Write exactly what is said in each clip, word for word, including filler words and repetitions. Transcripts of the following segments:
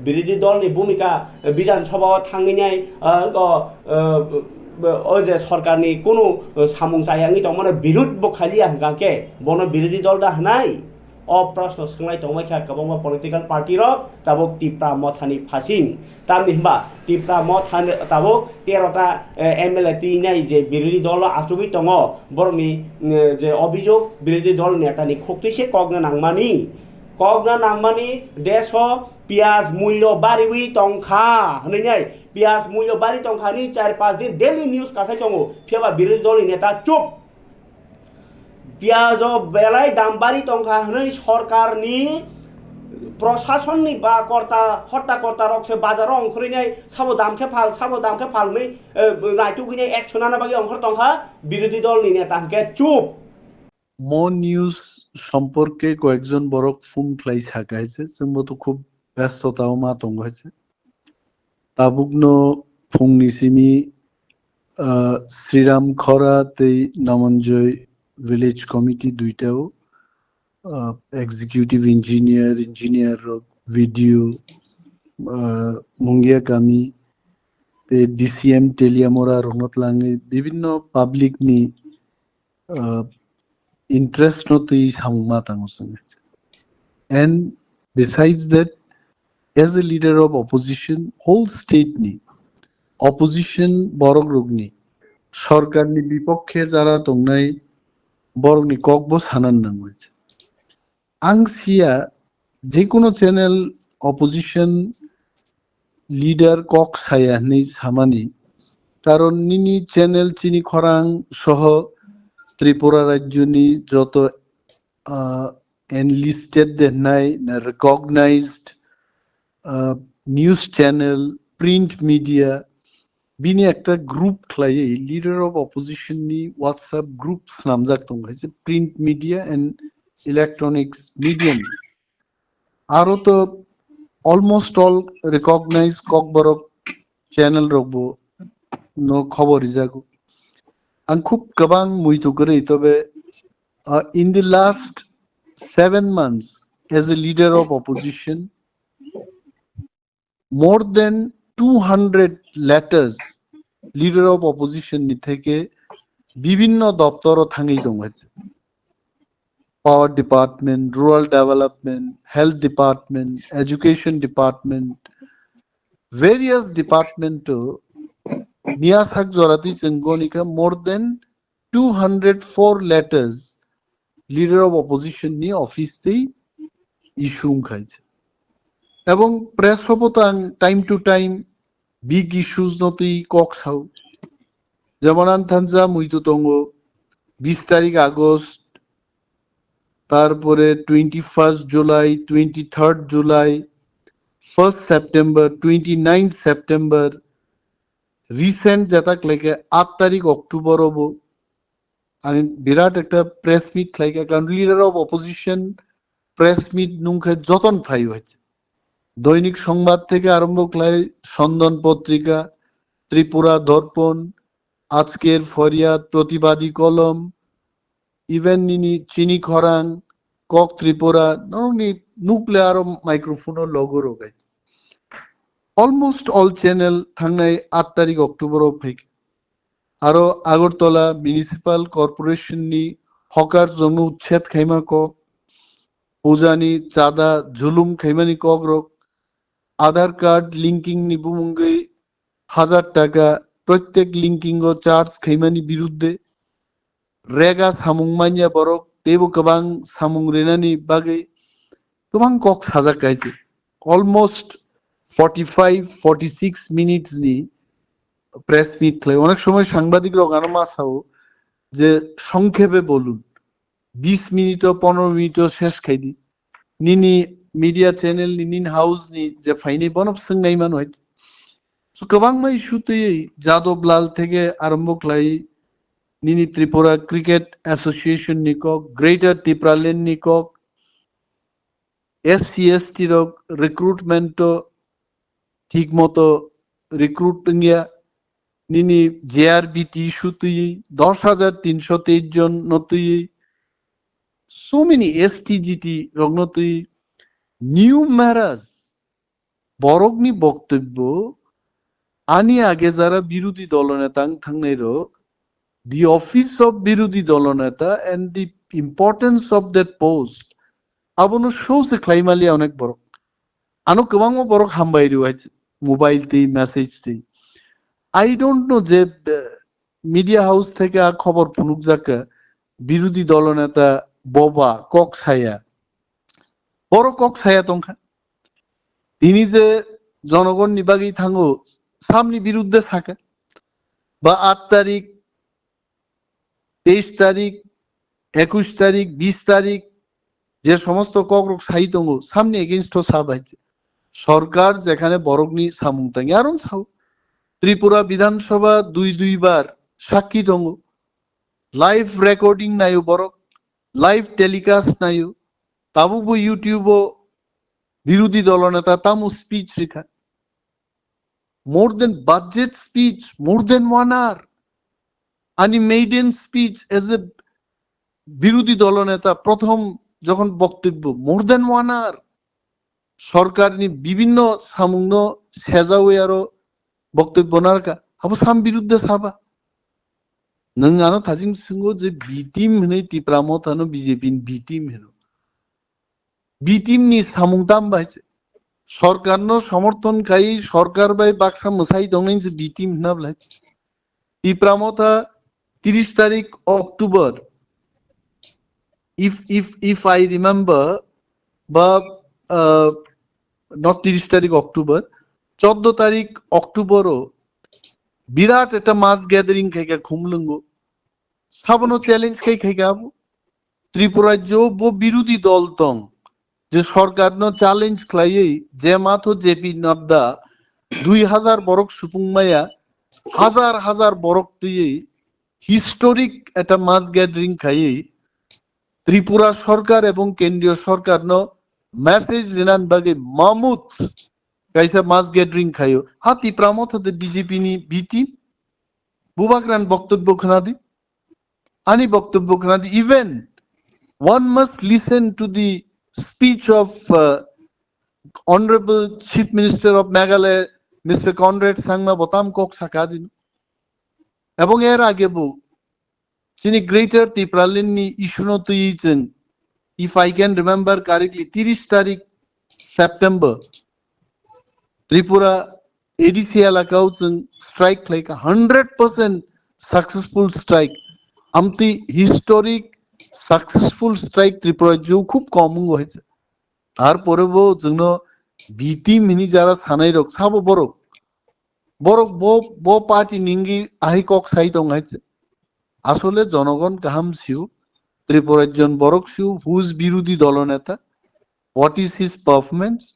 Birodhi dolni bhumika, eh, Bidhan Sabha o thangwi nai, eh, go, eh, o je sorkarni kunu, eh, samung chayangwi tongmano birud bo khaliya hwnkha khe bono birodhi dol da hwnai? O proshno swnglai tongmai kha kwbangma political party rok tabuk Tipra Mothani phasing. Tamni hwnba Tipra Motha tabuk tero ta, eh, M L A twi nai je birodhi dolo achugwi tongo, borokni, eh, je obhijog birodhi dol netani khuktwi se kokna nangmani. Kokna nangmani deso piyaj mulyo bariwi tongkha hwnwi nai, piyaj mulyo bari tongkha ni char panch din daily news kasai tongo, phiyaba birodhi dolni neta chup. Piyaj o belai dam bari tongkha hwnwi sorkarni, prosasonni ba korta, hotta korta rok se bazaro ongkhorwi nai, sabo dam khe phal, sabo dam khe phal hwnwi, eh, naitugwi nai action ana bagwi ongkhor tongkha birodhi dolni neta hwnkhe chup. Mo news সম্পর্কে কয়েকজন borok phone khlai saka hai se, chwngbo to khub ব্যস্ততাও ma tongo hai se. Tabukno phungni simi, ah, Sriram Khora tei Namanjoy Village Committee duitao, ah, executive engineer, engineer rok, video, ah, Mungia Kami tei D C M Teliamura rokno twlangwi bibinno public ni, ah, interest no twi samung ma tango chwng. And besides that, as a leader of opposition, whole state ni opposition borok rokni, sorkarni bipokhe jara tongnai borokni kokbo sanan nango. Ang siya, jekuno channel opposition leader kok saya hwnwi samani, karon nini channel chini khorang soho Tripura rajyoni joto, ah, enlisted de hwnai na recognized, ah, news channel, print media, bini ekta group khlaiwi leader of opposition ni WhatsApp group snamjak tongo, hai se print media and electronics media ni. Aro to almost all recognized kokborok channel rok bo no khobor rijago. Ang khub kwbang muitu kwrwi, tobe, uh, in the last seven months as a leader of opposition, more than two hundred letters leader of opposition ni theke bibinno doptoro thangwi tongo. Power department, rural development, health department, education department, various department to miya sak jorati chwng gonika more than two hundred four letters leader of opposition ni office tei issue wngkha. Ebong press o bo to ang time to time big issues no twi kok sao. Jemon ang thansa muitu tongo bis tarik August, tarpore twenty first July, twenty third July, first September, twenty ninth September, recent jeta khlaikhe aat tarik October o bo ang birat ekta press meet khlaikha, karon leader of opposition press meet nungkhe joton phaio hai. Doinik Songbad theke arombo khlai Sondan Potrika, Tripura Dorpon, Ajker Foryad, Protibadi Kolom, even nini Chini Khorang, Kok Tripura, norokni nukle aro microphone o logo rogai. Almost all channel thangnai aat tarik October o phaikha. Aro Agartala Municipal Corporation ni hawkers rokno uchched khaima kok, puja ni chada julum khaimani kok rok, Aadhaar card linking ni bumungwi hazar taka protek linking o charge khaimani birudde rega samung manya borok teibo kwbang samung rinani bagwi kwbang kok sajak kaichi. Almost forty five, forty six minutes ni press meet khlai. Onek somoy sangbadik rok ano ma sao je songkhepe bolun, bis minute o, pondro minute o ses khai di. Nini media channel ni, nini house ni je phaini bono swng nai mano hai. So kwbangma issue twi Jadab Lal theke arombo khlai nini Tripura Cricket Association ni kok, Greater Tipraland ni kok, S C S T rok recruitment o thik moto recruit wngya, nini J R B T issue twi dos hajar tinsho teis jon no twi, so many S T G T rok no twi, numerous Borokni boktobbo ani age jara birodhi dolo neta wng thangnai rok, the office of birodhi dolo neta and the importance of that post, abono show se khlai maliya onek borok. Ano kwbangma borok hambai rw hai mobile tei message tei. I don't know je media house theke a khobor phunukjak kha, birodhi dolo neta boba kok saya. Borok kok saya tongkha. Tini je jonogonni bagwi thango, samni biruddhe sakha. Ba aat tarik, teish tarik, ekush tarik, bish tarik, je somosto kokrok sai tongo, samni against o sabai. Sorkar jekhane borokni samung tangi, aron sao. Tripura Bidhan Sabha dui dui bar sakki tongo. Live recording nayo borok, live telecast nayo. Tabukbo YouTube o birodhi dolo neta tamo speech rikha. More than budget speech, more than one hour. Ani maiden speech as a birodhi dolo neta, prothom jokhon boktobbo, more than one hour. Sorkarni bibhinno samungno sejawi aro boktobbo narwkha. Abo sam biruddhe saba. Nwng ano thajing swngo je B team hinwi Tipra Mothano B J P ni B team hino. B team ni samung tam bai se. Sorkarno somorthon khai, sorkar bai baksa mwsai tongnai se B team hina bwlai. Tipra Motha tris tarik October. If, if, if I remember, ba, uh, not tris tarik October, choddo tarik October o birat ekta mass gathering khaikha Khumlwngo. Sabono challenge khai khaikha abo. Tripura rajyo bo birodhi dol tong, je sorkarno challenge khlaiwi je matho J P Nadda dui hazar borok supung maya, hazar hazar borok twiwi historic ekta mass gathering khaiwi Tripura sorkar ebong kendriyo sorkarno message rinan bagwi mamut kaisa mass gathering khaio. Ha Tipra Motha de B J P ni B team? Bubakran boktobbo khwnadi. Ani boktobbo khwnadi. Even one must listen to the speech of, uh, Honorable Chief Minister of Meghalaya, Mister Conrad Sangma botam kok sakha dino. Ebong er age bo chini Greater Tipraland ni issue no twiwi chwng, if I can remember correctly, tris tarik September, Tripura A D C elakao chwng strike khlaikha, hundred percent successful strike. Amtwi historic successful strike Tripura rajyo khub kom wngo hai se. Tarpore bo chwngno B team hini jara sanai rok sabo borok. Borok bo, bo party ningi ahi kok sai tong hai se. Asole jonogon kaham siu, Tripura rajyon borok siu, who is birodhi dolo neta, what is his performance?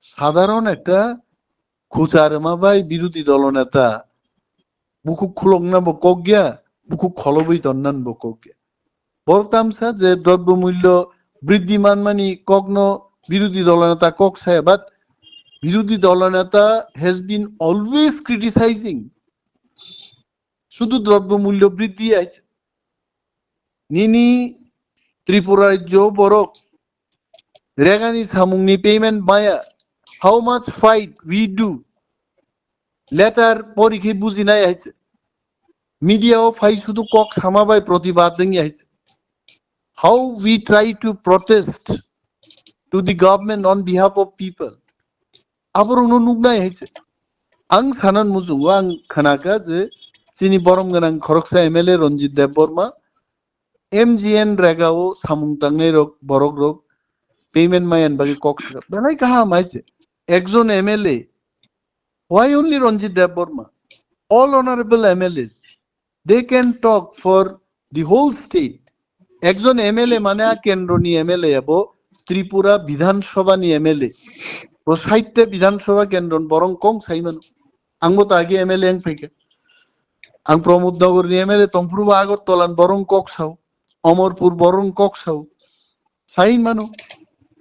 Sadharon ekta khucha rwma bai birodhi dolo neta bukhuk khulokna bo kok ya, bukhuk kholobwi tonnan bo kok ya. Borok tamsa je drobyo mulyo briddhi manmani kokno birodhi dolo neta kok saya, but birodhi dolo neta has been always criticizing. Sudu drobyo mulyo briddhi ais. Nini Tripura rajyo borok regani samungni payment maya. How much fight we do? Letter porikhe bujinai ais. Media o phai sudu kok sama bai protibad dengya ais. How we try to protest to the government on behalf of people. Aborokno nuknai hai se. Ang sanan muchungo, ang khnakha je chini borom gwnang khoroksa M L A Ranjit Debbarma M G N regao samung tangnai rok, borok rok payment mayan bagwi kok sakha. Belai kaham hai se. Ekjon M L A, why only Ranjit Debbarma? All honorable M L As, they can talk for the whole state. Ekjon M L A mane a kendroni M L A abo Tripura Bidhan Sabha ni M L A. Bo saitte Bidhan Sabha kendron borong kong saimano. Ang bo ta agi M L A ang phaikha. Ang Pramod Nagar ni M L A tongphuru bo Agartala ni borong kok sao. Amarpur borong kok sao. Saimano.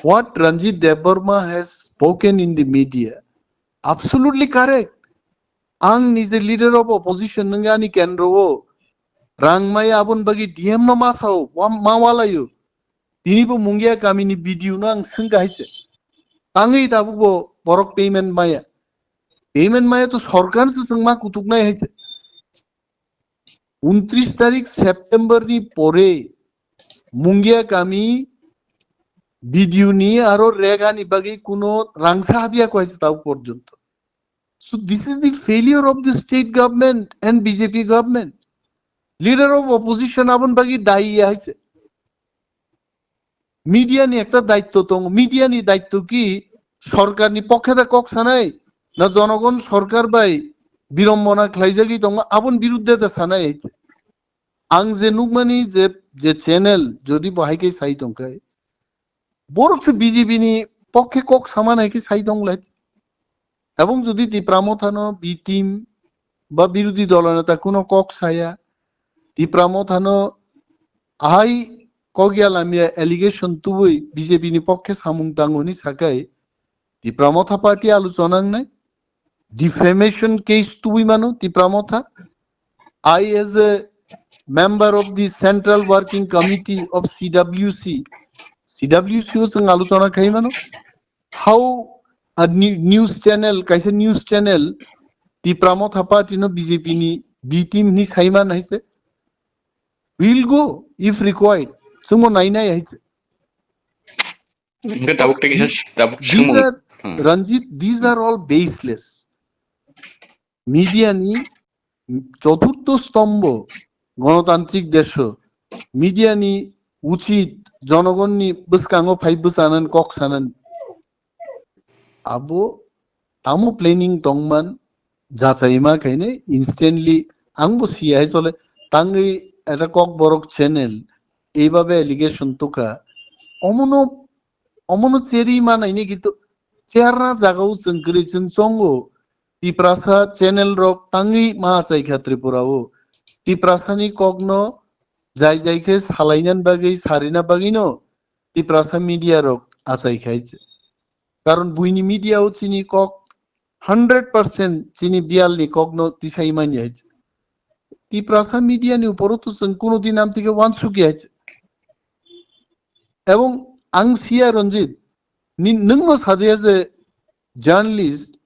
What Ranjit Debbarma has spoken in the media, absolutely correct. Ang nije leader of opposition nungya ani kendro o rang maya abon bagi D M no ma sao, wa-, ma walayo. Tini bo Mungia kamini B D O no ang sengka hai se. Tangwi tabuk bo borok payment maya. Payment maya to sorkar se chwng ma kutuk nai hai se. Untris tarik September ni pore Mungia kami B D O ni aro rega ni bagwi kuno rangsa habya ko hai se tabuk porjonto. So this is the failure of the state government and B J P government. Leader of opposition abon bagwi dayi hai se. Media ni ekta daitto tongo. Media ni daitto ki sorkar ni pokhe da kok sanai na jonogon sorkar bai birombona khlaijagwi tongo abon birudde da sanai hai se. Ang je nukmani je, je channel jodi bo hai khe sai tongkhe, borok se B J P ni pokhe kok sama nai khe sai tong lai. Ebong jodi Tipra Motha no B team ba birodhi dolo neta kuno kok saya, Tipra Motha no ahai kok ya lamya allegation tubui B J P ni pokhe samung tango hwnwi sakai, Tipra Motha party aluchona wngnai, defamation case tubui mano Tipra Motha. I as a member of the Central Working Committee of C W C, C W C o chwng aluchona khai mano. How a new, news channel, kaisa news channel, Tipra Motha party no B J P ni B team hwnwi sai man hai se. We'll go if required. Chwngno nainai hai se. Hingke tabuk tei kisa These, tabuk these are, hmm. Ranjit, these are all baseless. Media ni choturtho stombho, gonotantrik desho, media ni uchit jonogon ni bwskango phai bwchanan kok sanan. Abo tamo planning tongman, jachaima khaine instantly, ang bo siya hai chole, tangwi eta Kokborok channel, eibabe allegation tuka, omono, omono cheri manaini kintu cherna jagao chwng kwrwi chwng chongo, Tiprasa channel rok tangwi ma achaikha Tripura o, Tiprasa ni kokno jai jai khe salainan bagwi, sarina bagwino Tiprasa media rok achaikha. Karon buini media o chini kok hundred percent chini biyal ni kok no tisai manya hai. Tiprasa media ni uporo to chwng kuno din amtike wansukya hai. Ebong ang siya Ranjit, ni, nwng no sadia je journalist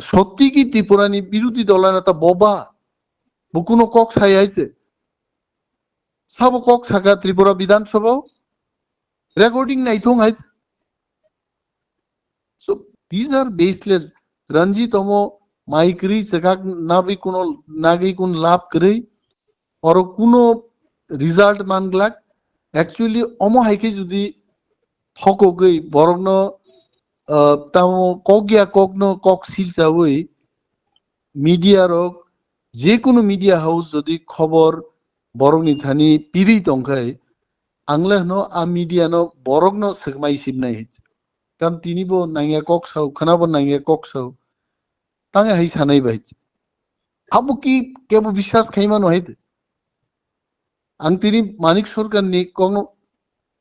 sotti ki Tripura ni birodhi dol neta boba, bo kuno kok sai hai se. Sabo kok saka Tripura Bidhan Sabha o? Recording naithong hai. So these are baseless. Ranjit omo maikri chekak nabi kuno nagwi kun lab kwrwi. Oro kuno result manglak. Actually omo hai khe jodi thokogwi borokno, ah, tamo kok ya kokno kok silchawi media rok, je kunu media house jodi khobor borokni thani piri tongkhai, ang le hwno a media no borokno swkmai sibnai hai. Karon tini bo nangya kok sao, khwna bo nangya kok sao, tang hai sanai bai. Abo ki kebo biswas khai mano hai de. Ang tini Manik Sarkar ni kokno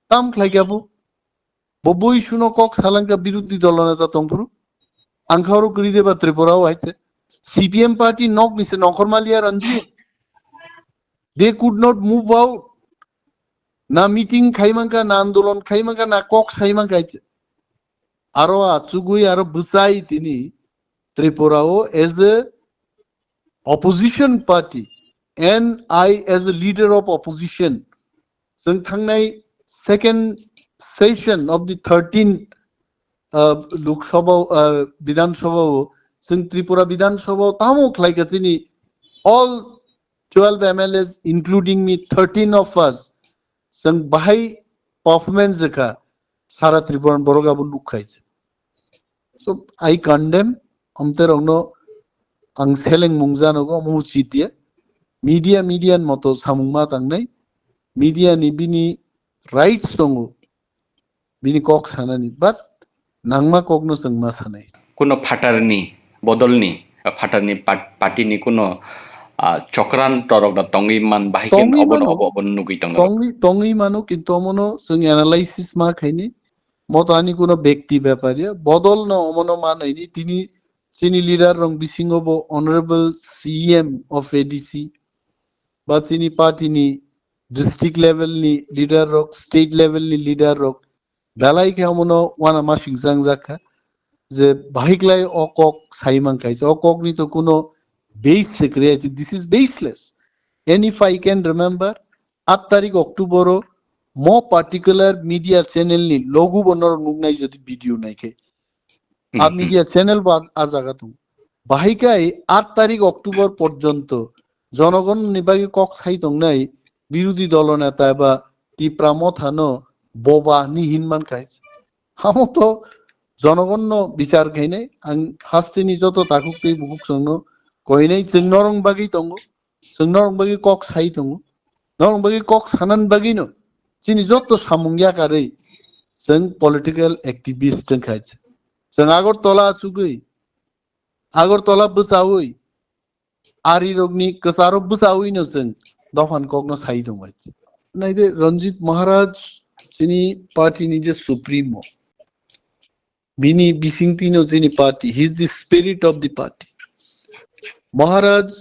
tam khlai kya bo. Bo bui suno kok salangka birodhi dolo neta tongphuru. Ang khoro kwrwi deba Tripura o hai se. C P M party nok ni se nongkhor maliya Ranjit. They could not move out. Na meeting khai manka, na andolon khai manka, na kok sai manka hai se. Aro achugwi aro bwsai tini Tripura o as a opposition party and I as a leader of opposition, chwng thangnai second session of the thirteenth, uh, Lok Sabha, uh, Bidhan Sabha o, chwng Tripura Bidhan Sabha o tamo khlai kha chini all twelve M L As, including me, thirteen of us, chwng bahai performance jekha, sara Tripura ni borok abo nuk khai se. So I condemn, omte rokno ang seleng mung janogo, omo uchit ya. Media, media ni moto samung ma tangnai. Media ni bini rights tongo. Bini kok sanani, but nangma kokno chwng ma sanai. Kuno phatarni bodolni, ah, phatarni pat-, partyni kuno, ah, chokran torokno tongwi man bahai khe tongwi obono mano, obo, obono nugwi tongno. Tongwi, tongwi mano, kintu omono chwng analysis ma khaini. Moto ani kuno bekti bepar ya, bodolno omono ma naini, tini chini leader rok bisingo bo Honorable C E M of A D C, ba chini party ni district level ni leader rok, state level ni leader rok, belai khe omono wana masing chang jak kha. je bahiklai o kok sai man kaisa, o kok ni to kuno base se kwrwi, this is baseless. And if I can remember, aat tarik October o mo particular media channel ni logo bo norok nuknai jodi video nai khe. A media channel bo a jaga tong. Bahai kai aat tarik October porjonto jonogon ni bagwi kok sai tongnai birodhi dolo neta eba Tipra Motha no boba ni hin man kai. Hamo to jonogon no bichar khainai, ang hasteni joto takhuk tei bukhuk songno koinai, chwng norong bagwi tongo, chwng norong bagwi kok sai tongo, norong bagwi kok sanan bagwino chini joto samung yakarwi chwng political activist wngkha. Chwng Agartala achugwi, Agartala bwchawi, arirokni kwcharo bwchawino chwng dophan kokno sai tongbai. Naide Ranjit Maharaj chini party ni je supremo, bini bisingtwino chini party, he is the spirit of the party. Maharaj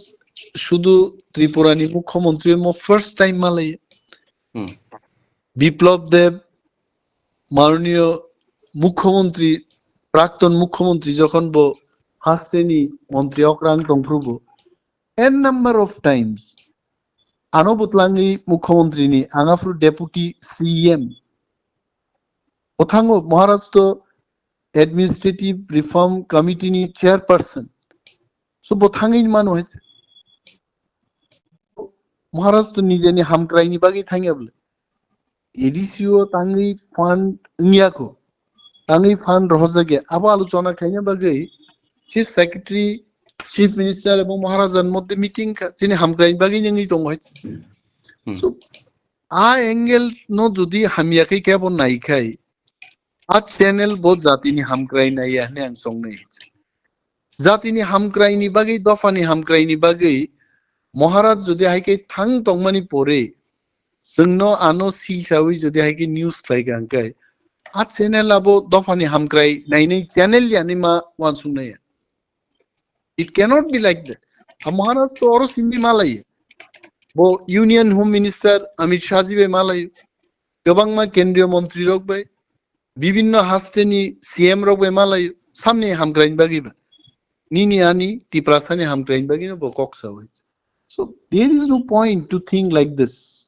sudu Tripura ni mukhyamantri mo first time malai. Biplab Deb, manoniyo mukhyamantri, prakton mukhyamantri jokhon bo hasteni mantri okrang tongphrubo, n number of times ano bwtlangwi mukhyamantri ni, ang aphuru deputy C M. Bwthango Maharaj to administrative reform committee ni chairperson. So bo thangwi mano hai. Maharaj to nijeni hamkrai ni bagwi thangya bole. A D C o tangwi fund wngya ko. Tangwi fund rohorjakya. Abo alochona khaina bagwi Chief Secretary, Chief Minister ebong Maharajan moddhe meeting kha, chini hamkrai bagwi wngwi tongo hai. So, a angle no jodi hamya khe kebo nai khai, a channel bo jatini hamkrai naiya hwnwi ang songnai. Jatini hamkrai ni bagwi, dophani hamkrai ni bagwi Maharaj jodi hai khe thang tongmani pore, chwngno ano silsawi jodi hai khe news khlai kha hwnkhe, a channel abo dophani hamkrai nainai channel yani ma uansuknaiya. It cannot be like that. A Maharaj to oro simi malai. Bo Union Home Minister Amit Shah ji bai malai. Kwbangma kendriya mantri rok bai, bibinno hasteni C M rok bai malai. Samni hamkraini bagwi ba. Nini ani Tiprasani hamkraini bagwi no bo kok sawai. So there is no point to think like this.